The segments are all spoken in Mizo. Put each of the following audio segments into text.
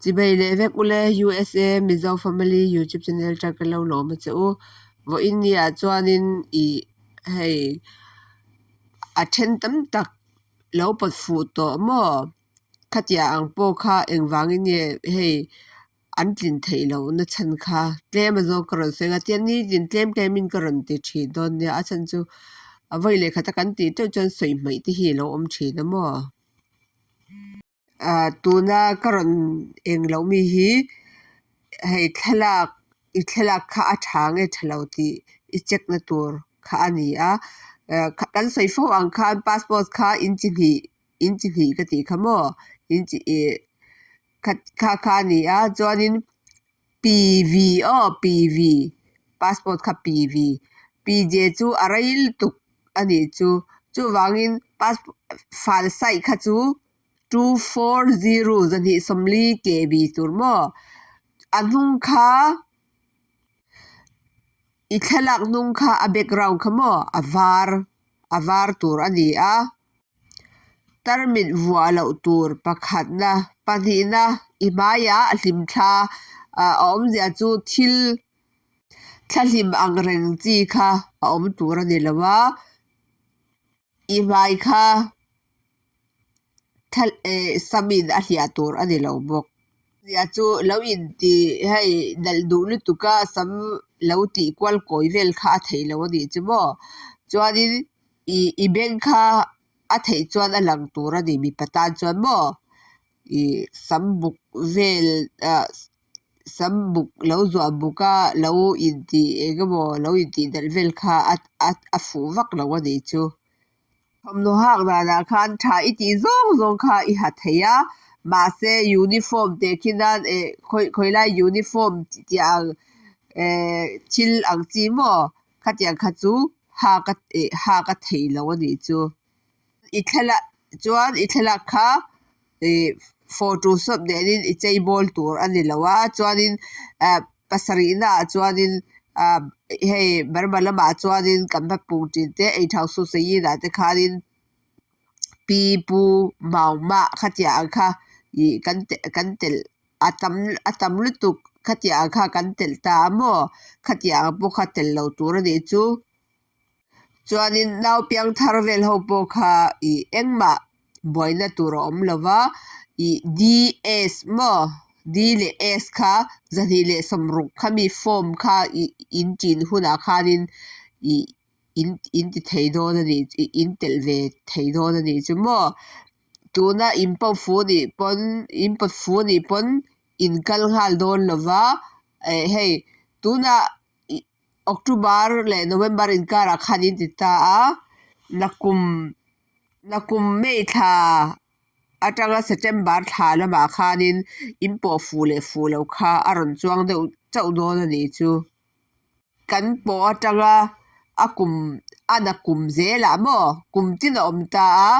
Chibei leh vek ule USA Mizo Family YouTube channel atang ka lo lawm a che u. Vawiin ni ah chuanin ih hei a then tam tak lo pawt fuh tawh maw? Khatiang ang pawh kha engvangin nge hei an tlin theih loh na chhan kha tlem a zawng ka rawn sawi ang a tiang nitin tlem tlem in ka rawn ti thin dawn nia a chhan chu a vawi leh khat a kan tih teuh chuan sawi hmaih te hi a lo awm thin a maw ah tuna ka rawn eng loh mi hi hei thlalak i thlalak kha a tha nge tha lo tih i check na tur kha a ni a ah kan sawi fo ang khan passport kha inchi hnih inchi hnih ka tih kha maw inchi ih kha kha kha a ni a chuanin PV aw PV passport kha PV PJ chu a rei lutuk a nih chu chuvangin passport fal size kha chu 240 240 KB tur maw a hnung kha i thlalak hnung kha a background kha maw a var a var tur a ni a. Tarmit vuah loh tur pakhatna pahnihna i hmaiah hlimthla a awmzia chu thil thlahlim ang reng chi kha a awm tur a ni lo a, i hmai kha thla eh samin a hliah tur a ni lo bawk. Zia chu lo inti hei nalh duh lutuk a sam lo tih kual kawi vel kha a theih loh a nih chu maw chuanin Ih i beng kha a theih chuan a lang tur a ni mipa tan chuan maw ih sam buk vel ah sam buk lo zuah buk a lo intih eng emaw lo intih delh vel kha a a fuh vak lo a nih chu. Thawmhnaw hak danah khan tha i tih zawng zawng kha i ha thei a mahse uniform teh khi nan eh khawi khawi lai uniform tih ang eh thil ang chi maw. Khatiang kha chu hak a eh hak a theih loh a nih chu. I thlalak chuan i thlalak kha ih photoshop nenin i chei bawl tur a ni lo a chuanin ah pasarih naah chuanin ah hei Burma lamah chuanin kan va pung thin te eithau susayin ah te khanin pi pu mau mah khatiang ang kha ih kan kan telh a tam a tam lutuk khatiang ang kha kan telh ta a maw khatiang ang pawh kha telh lo tur a nih chu chuanin nau piang thar vel ho pawh kha ih engmah buaina tur a awm lo va ih D S maw D leh S kha 260 khami form kha ih in ṭin hunah khanin ih. In in ti thei dawn a nih in telh ve thei dawn a nih chu maw tuna in pawh fu nih pawn in pawt fu nih pawn in kal nghal dawn lo va eh hei tunah ih October leh November inkarah khan in ti ta a nakum nakum May thla atanga September thla lamah khanin in pawh fuh leh fuh loh kha a rawn chuang deuh chauh dawn a nih chu. Kan pawh atanga a kum a na kum zelah maw kum tin a awm ta a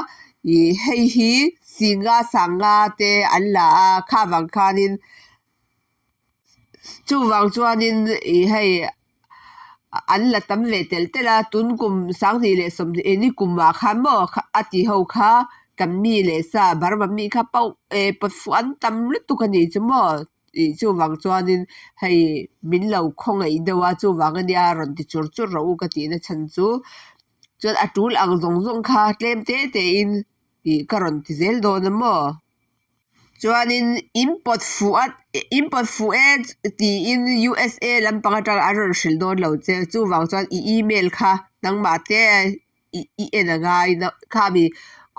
ih hei hi singa sanga te an la a kha vang khanin chuvang chuanin ih hei an la tam ve telh telh a tun kum 2020 ni kumah khan maw a ti ho kha kan mi leh sa Burma mi kha pauh eh pawt fuh an tam lutuk a nih chu maw. Ih chuvang chuanin hei min lo khawngaih deuh a chuvang ania rawn ti chur chur rawh u ka tihna chhan chu chuan a tul ang zawng zawng kha tlem te te in ih ka rawn ti zel dawn a maw chuanin in pawt fuh a in pawt fuh e tiin USA lampang atang an rawn hrilh dawn lo che chuvang chuan i email kha nangmah te i en a ngai khami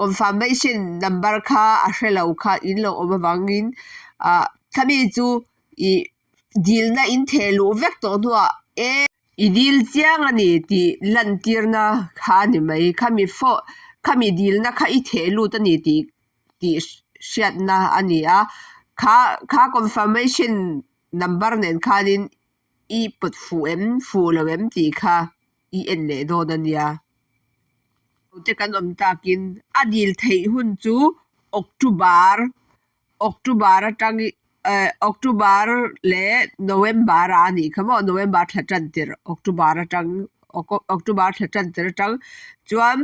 confirmation number kha a hre lo kha in lo awm avangin ah khami chu ih dilna in theh luh vek tawh hnuah e i dil chiang a ni tih lantirna kha a ni mai khami phaw khami dilna kha i theh lut a ni tih tih hriatna a ni a kha kha confirmation number nen khanin i pawt fuh em fuh lo em tih kha i en leh dawn a nia. Te kan awm takin a dil theih hun chu October October atang eh October leh November ah a nih kha maw November thla tan tirh October atang October thla tan tirh atang chuan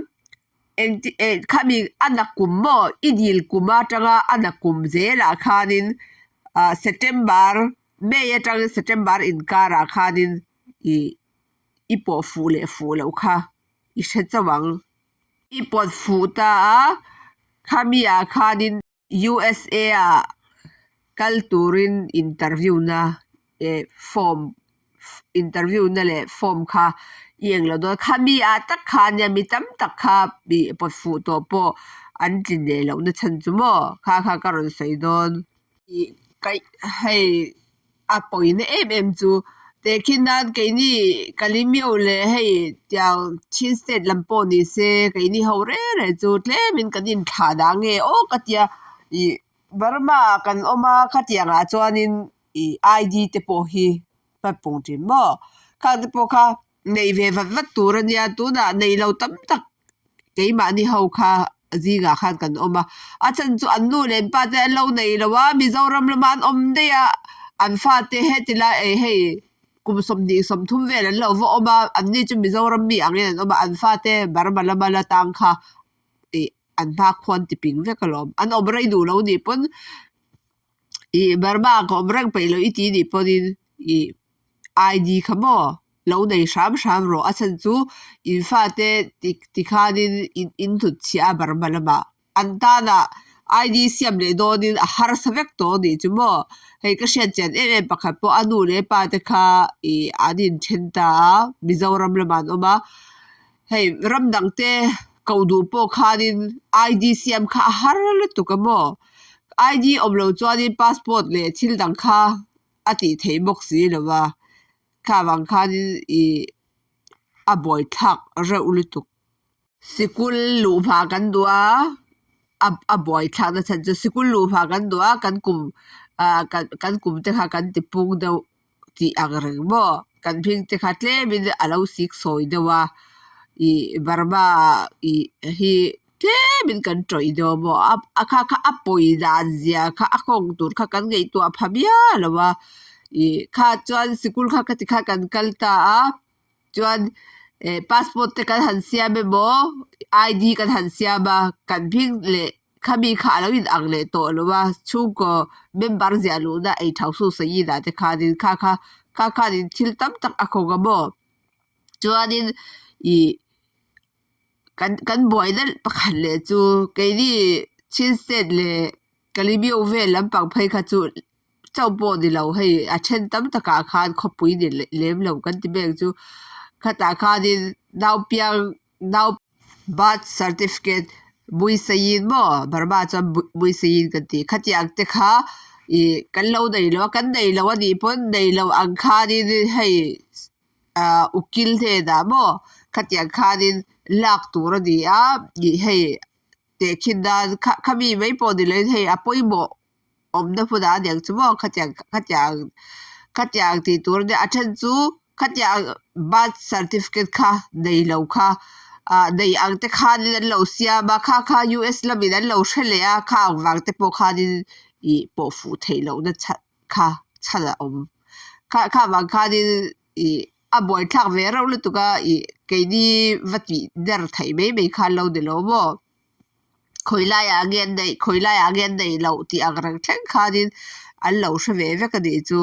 engti eh khami a na kum maw i dil kum atanga a na kum zelah khanin. Ah September, May atangin September inkarah khanin ih i pawh fuh leh fuh loh kha i hre chauh ang. I pawt fuh ta a, khami ah khanin USA ah kal turin interview na eh form interview na leh form kha i eng lo dawn. Khami ah tak khan nia mi tam tak kha ih pawt fuh tawh pawh an tlin leh loh na chhan chu maw kha kha ka rawn sawi dawn. Ih kaih hei a pawina em em chu tehkhin nan keini Kalimio leh hei tiang Chin state lam pawh ni se keini ho reng reng chu tlemin kan inthlah dah nge aw ka tia ih Burma ah kan awm a khatiangah chuanin ih ID te pawh hi hman pung thin maw khang te pawh kha neih ve vat vat tur a nia tunah neih lo tam tak keimahni ho kha zingah khan kan awm a a chhan chu an nu leh an pa te an lo nei lo a Mizoram lama an awm daih a an fate heti lai eh hei kum 20 30 vel an lo va awm a an ni chu Mizoram mi angin an awm a an fate Burma lama la tang kha ih an hma khuan ti ping vek alawm an awm rei duh lo nih pawn ih Burma ka awm reng peih loh i ti nih pawhin ih ID kha maw lo nei hram hram rawh a chhan chu in fate ti tikhanin in in hnut chhiah a Burma lamah an tanah ID siam leh dawnin a harsa vek tawh a nih chu maw hei ka hriat chian em em pakhat pawh a nu leh pa te kha ih an inthen ta a Mizoram lamah an awm a hei ram dang te koh duh pawh khanin ID siam kha a har lutuk a maw ID awm loh chuanin passport leh thil dang kha a tih theih bawk si lo va kha vang khanin ih a buaithlak reuh lutuk. Sikul luh hma kan duh a a buaithlak na chhan chu sikul luh hma kan duh a kan kum ah kan kan kum te kha kan ti pung deuh tih ang reng maw kan hming te kha tlemin a lo sik sawi deuh a ih Burma ih hi tlemin kan tawih deuh a maw a kha kha a pawi dan zia kha a kawng tur kha kan ngaihtuah pha miah lo a ih kha chuan sikul kha khati khan kan kal ta a chuan eh passport te kan han siam emaw ID kan han siam a kan hming leh khami kha a lo in ang leh tawh lo a chhungkaw member ziah luhna ei thau su sawi inah te khanin kha kha kha khanin thil tam tak a khawng a maw chuanin ih kan kan buaina pakhat leh chu keini chin state leh Kalimio vel lampang phei kha chu chauh pawh ni lo hei a then tam takah khan khawpui ni lem lo kan ti mek chu khatah khanin nau piang nau birth certificate Muisaiin maw Burma chuan Muisaiin kan ti khatiang te kha ih kan lo nei lo a kan nei lo a nih pawn nei lo ang khanin hei ah ukil hnenah maw khatiang khanin lak tur a ni a ih hei tehkhin nan kha khami mai pawh ni loin hei a pawimawh awmna hmunah a niang chu maw khatiang khatiang khatiang tih tur ania a then chu khatiang birth certificate kha nei lo kha ah nei ang te khanin an lo siam a kha kha US lamin an lo hre leh a kha ang vang te pawh khanin ih pawh fuh theih lohna chhan kha chhan a awm kha kha vang khanin ih a buaithlak ve reuh lutuk a ih keini va tih der theih mai mai khan lo ni lo maw khawi laiah nge an neih khawi laiah nge an neih loh tih ang reng thleng khanin an lo hre ve vek a nih chu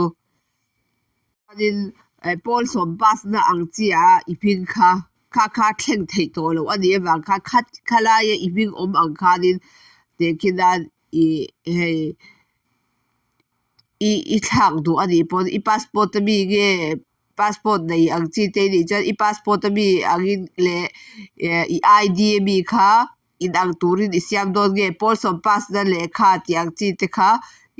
chuanin eh pawl sawm pass na ang chi ah i hming kha kha kha thleng theih tawh loh a nih avang khan kha khalaia i hming awm ang khanin tehkhin a ih hei. I i thlak duh a nih pawn i passport a mi nge passport nei ang chi te nih chuan i passport a mi angin leh eh i ID a mi kha inang turin i siam dawn nge pawl sawm pass na lehkha tih ang chi te kha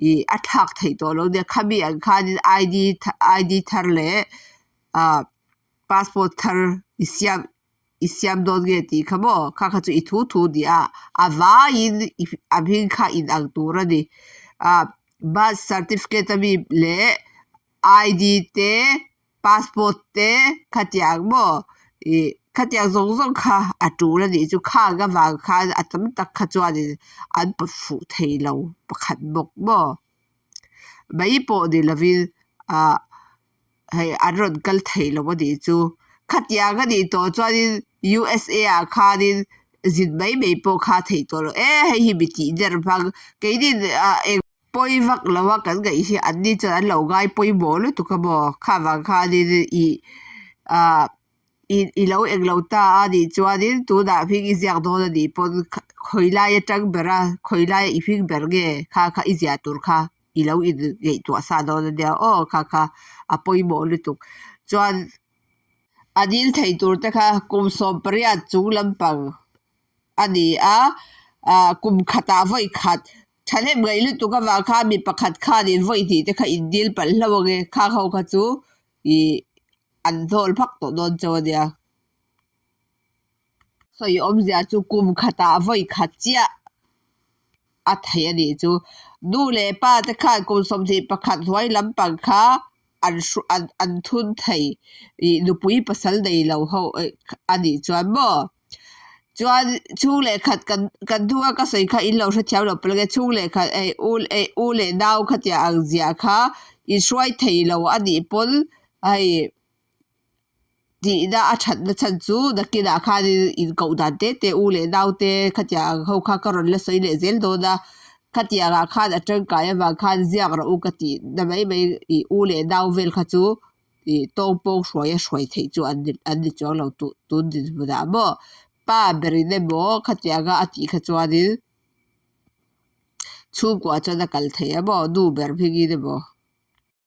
ih a thlak theih tawh lo nia khami ang khanin ID ID thar leh ah passport thar i siam i siam dawn nge tih kha maw kha kha chu i thu thu ni a a vaiin i a hming kha in ang tur a ni ah birth certificate ami leh ID te passport te khatiang maw ih khatiang zawng zawng kha a tul a nih chu khang avang khan a tam tak kha chuanin an pawt fuh thei lo pakhat bawk maw mai pawh ni lovin ah. Hei an rawn kal theih loh a nih chu. Khatiang a nih tawh chuanin USA ah khanin zin mai mai pawh kha theih tawh loh e hei hi mi tih der hmang keinin ah eng. Pawi vak lo a kan ngaih hi an ni chuan an lo ngai pawimawh lutuk a maw? Kha vang khanin ih ah i lo eng lo ta a nih chuanin tunah hming i ziak dawn a nih pawn khawi lai atang ber a khawi laia i hming ber nge kha kha i ziah tur kha i lo in ngaihtuah sa dawn a nia aw kha kha a pawimawh lutuk chuan a dil thei tur te kha kum 18 chung lampang a ni a ah kum khatah vawi khat thahnem ngaih lutuk avang khan mi pakhat khanin vawi hnih te kha in dil palh hlauh ang e khang ho kha chu ih an hnawl phak tawh dawn chauh a nia. Sawi awmzia chu kum khatah vawi khat chiah a theih a nih chu. Nu leh pa te khan kum 21 hnuai lampang kha an an an thun thei ih nupui pasal nei lo ho a nih chuan maw. Chuan chhung leh khat kan kan hnunga ka sawi kha in lo hrethiam lo palh ange chhung leh khat eh u eh u leh nau khatiang ang ziah kha in hruai thei lo a nih pawn hei tihna a thatna chhan chu nakinah khanin inkoh dan te te u leh nau te khatiang ang ho kha ka rawn la sawi leh zel dawn a khatiang ah khan a tangkai avang khan ziak rawh u ka tih na mai mai ih u leh nau vel kha chu ih tawng pawng hruai a hruai theih chu an ni an ni chuang lo tun tun dinhmunah maw pa berin emaw khatianga a tih kha chuanin chhungkua chuan a kal thei a maw nu ber hmingin emaw.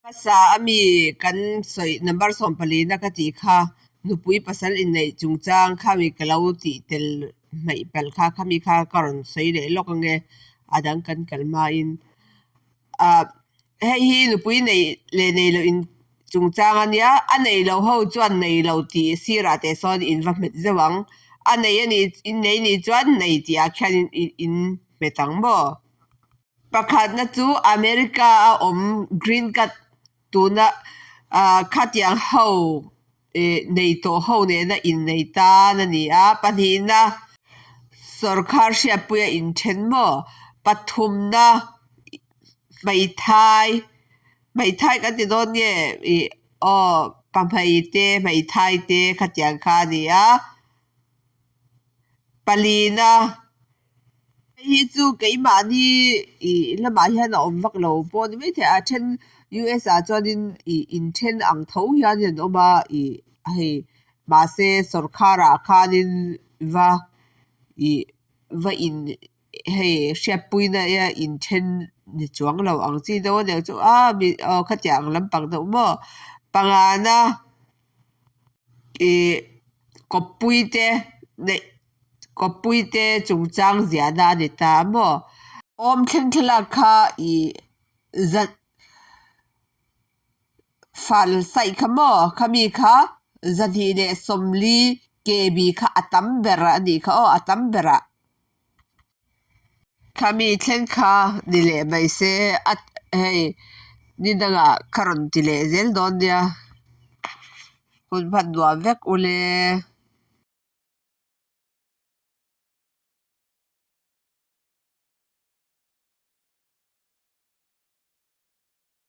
Hmasa a mi kan sawi number 14 na ka tih kha nupui pasal inneih chungchang khami ka lo tih tel hmaih palh kha khami kha ka rawn sawi leh lawk ange a dang kan kal hmain ah hei hi nupui neih leh nei loh in chungchang a nia a nei lo ho chuan nei lo tih sirah te sawn in va hmet zeuh ang a nei a nih innei nih chuan nei tih ah khian in hmet ang maw. Pakhatna chu America a awm green card tuna khatiang ho nei tawh ho nena innei tan a ni a. Pahnihna sawrkhar hriatpuia inthen maw? Pathumna hmeithai, hmeithai kan ti dawn nge ih aw pahmei te hmeithai te khatiang kha a ni a. Palina. Hei hi chu keimahni ih lamah hian a awm vak lo pawh ni maithei a then US ah chuanin ih inthen ang tho hian an awm a ih hei mahse sawrkhar ah khanin va ih va in hei hriatpuina inthen ni chuang lo ang chi deuh a nia chu a mi aw khatiang ang lampang deuh maw pangana ih kawppui te neih. Kawppui te chungchang ziahna a ni ta a maw? Awm thleng thlalak kha ih zat fal saih kha maw? Khami kha 240 KB kha a tam ber a nih kha aw a tam berah. Khami thleng kha ni leh mai se a hei ni dangah ka rawn ti leh zel dawn nia. Hun hman nuam vek ule.